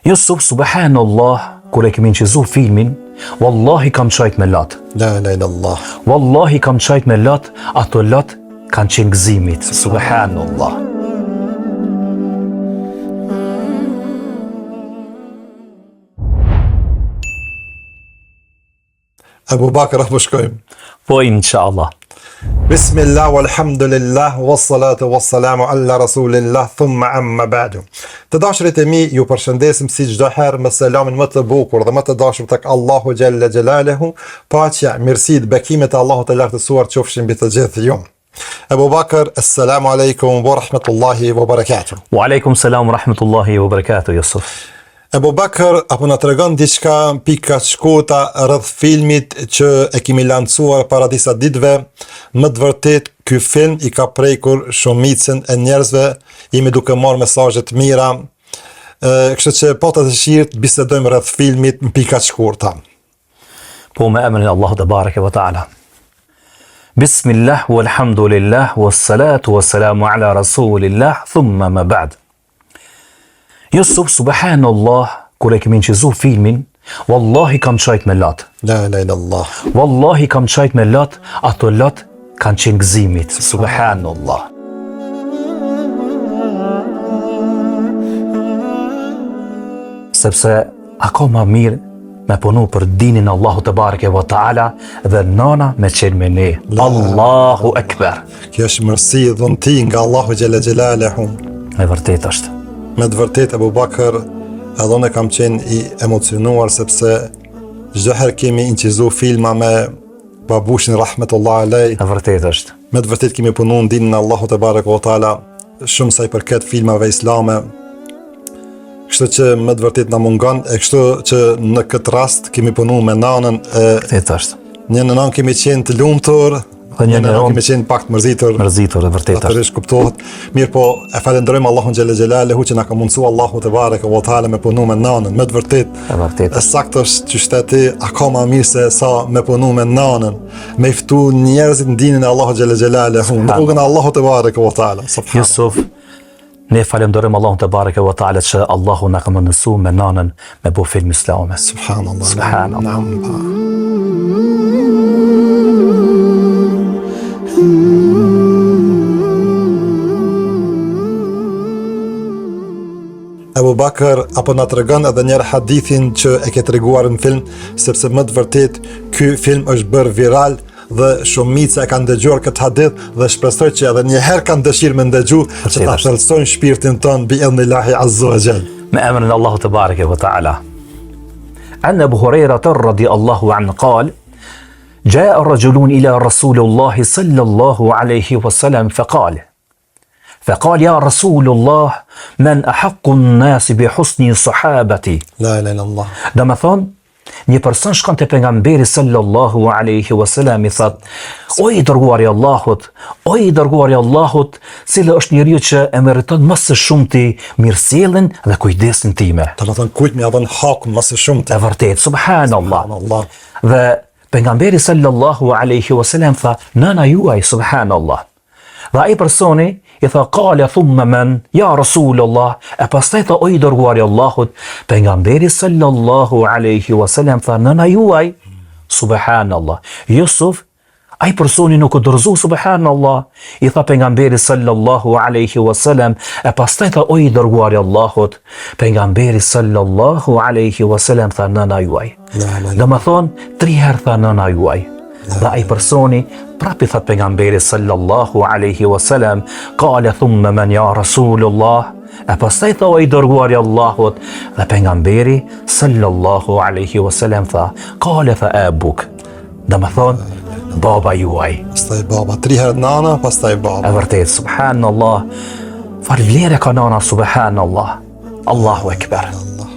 Jusuf, subhanallah, kur e kemi inçizu filmin, wallahi kam qajt me lot. La ilaha illallah. Wallahi kam qajt me lot, ato lot kanë qenë gëzimit. Subhanallah. Ebu Bakër, a po shkojmë? Po, inshallah. Bismillah, walhamdulillah, wassalatu wassalamu ala rasulillah, thumma amma ba'du. Të dashurit e mi, ju përshëndesim si çdo herë me selamin më të bukur dhe më të dashur tek Allahu xhelle xhelaluhu, paqja, mirësitë, bekimet e Allahut të lartësuar qofshin mbi të gjithë ju. Ebu Bakër, assalamu alaikum wa rahmetullahi wa barakatuh. Wa alaikum salam wa rahmetullahi wa barakatuh, Jusuf. Ebu Bakër, a po na tregon diçka pika të shkurta rreth filmit që e kemi lançuar para disa ditëve, me të vërtetë ky film i ka prekur shumicën e njerëzve, jemi duke marrë mesazhe të mira, kështu që pata dëshirë të bisedojmë rreth filmit në pika të shkurta. Po me emrin e Allahut tebareke ve teala. Bismillah walhamdulillah wassalatu wassalamu ala rasulillah thumma ma ba'd. Jusuf subhanallah kur e kemi inçizu filmin, wallahi kam qajt me lot. La ilaha illallah. Wallahi kam qajt me lot, ato lot kanë qenë gëzimit. Subhanallah. Sepse a ka ma mirë me punu për dinin Allahu tebareke ve teala dhe nana me qenë me ne. Allahu Ekber. Kjo është mirësi dhunti nga Allahu xhele xhelaluhu. E vërtet është. Me të vërtet Ebu Bakër, edhe unë kam qenë i emocionuar sepse çdo herë kemi inçizu filma me babushin rahmetullah alej. E vërtet është. Me të vërtet kemi punu në dinin e Allahut tebareke ve teala shumë sa i përket filmave islame. Kështu që me të vërtet na mungon, e kështu që në këtë rast kemi punu me nanën e vërtet është. Në njën anë kemi qenë të lumtur, Dhe një në anë kemi qenë pak të mërzitur. Mërzitur, e vërtet është. Natyrisht kuptohet. Mirëpo, e falenderojmë Allahun xhele xhelaluhu që na ka mundësu Allahu tebareke ve teala me punu me nanën, me të vërtet. E vërtet. E saktë është që shteti akoma mirë se sa me punu me nanën, me i ftu njerëzit në dinin e Allahut xhele xhelaluhu, në rrugën e Allahut tebareke ve teala. Jusuf, Ne falenderojmë Allahun tebareke ve teala që Allahu na ka mundësu me nanën me bo film islame. Subhanallah. Subhanallah. Ebu Bakër, a po na tregon edhe njëherë hadithin që e ke treguar në film, sepse me të vërtet ky film është bërë viral dhe shumica e kanë dëgjuar këtë hadith dhe shpresoj që edhe një herë kanë dëshirë me ndëgju që ta thellësojnë shpirtin tonë bi idhnillahi azza wa jall. Me emrin e Allahut tebareke ve teala. An Abu Huraira radhiyallahu anhu qal جاء رجل إلى رسول الله صلى الله عليه وسلم فقال فقال يا رسول الله من أحق الناس بحسن صحابتي La ilaha illallah. Domethonë, një person shkon te pejgamberi sallallahu alaihi wasallam i thot: O i dërguari i Allahut, o i dërguari i Allahut, cili është njeriu që e meriton më së shumti mirësjelljen dhe kujdesin time. Domethonë kujt me ia dhën hakun më së shumti. E vërtet, subhanallah. Subhanallah. Dhe pejgamberi sallallahu alaihi wasallam tha: Nëna juaj, subhanallah. Dhe ai personi i tha kale thumma men, ja Rasulullah, e pastaj tha o i dërguari i Allahut, pejgamberi sallallahu alaihi wasallam tha nëna juaj, subhanallah. Jusuf, ai personi nuk u dorëzu subhanallah, i tha pejgamberi sallallahu alaihi wasallam, e pastaj tha o i dërguari i Allahut, pejgamberi sallallahu alaihi wasallam tha nëna juaj. Domethonë, tri herë tha nëna juaj. Dhe ai personi prap i tha pejgamberit sallallahu alaihi wasallam, kale thumma men ja Rasulullah, e pastaj tha o i dërguari i Allahut, dhe pejgamberi sallallahu alaihi wasallam tha, kale tha ebuk. Domethonë, baba juaj. Pastaj baba, tri herë nana, pastaj baba. E vërtet, subhanallah, çfarë vlere ka nana, subhanallah. Allahu ekber. Allah.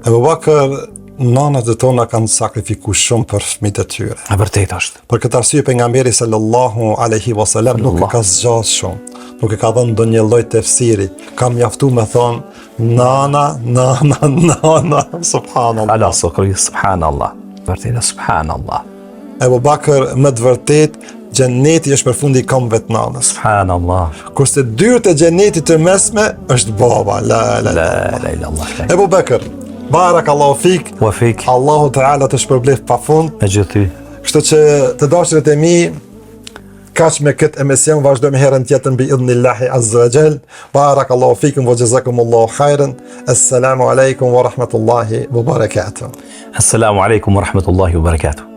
Ebu Bakër, nanat e tona kanë sakrifiku shumë për fëmijët e tyre. E vërtet është. Për këtë arsye pejgamberi sallallahu alaihi wasallam nuk e ka zgjat shumë, nuk e ka dhënë ndonjë lloj tefsiri. Ka mjaftu me thon nana, nana, nana, subhanallah. Ala sokri, subhanallah. Vërtet, subhanallah. Ebu Bakër me të vërtet. Xheneti është përfundi i këmbëve të nanës. Subhanallah. Kurse dyert e xhenetit të mesme është baba. La la la la la. Ebu Bekër, barakallahu fik. Wa fik. Allahu Teala të shpërbleftë pa fund. Me gjithë ty. Kështu që të dashurit e mi, kaq me këtë emision vazhdojmë herën tjetër bi idhnillahi azza wa jall. Barakallahu fikum wa jazakumullahu khairan. Assalamu alaikum wa rahmatullahi wa barakatuh. Assalamu alaikum wa rahmatullahi wa barakatuh.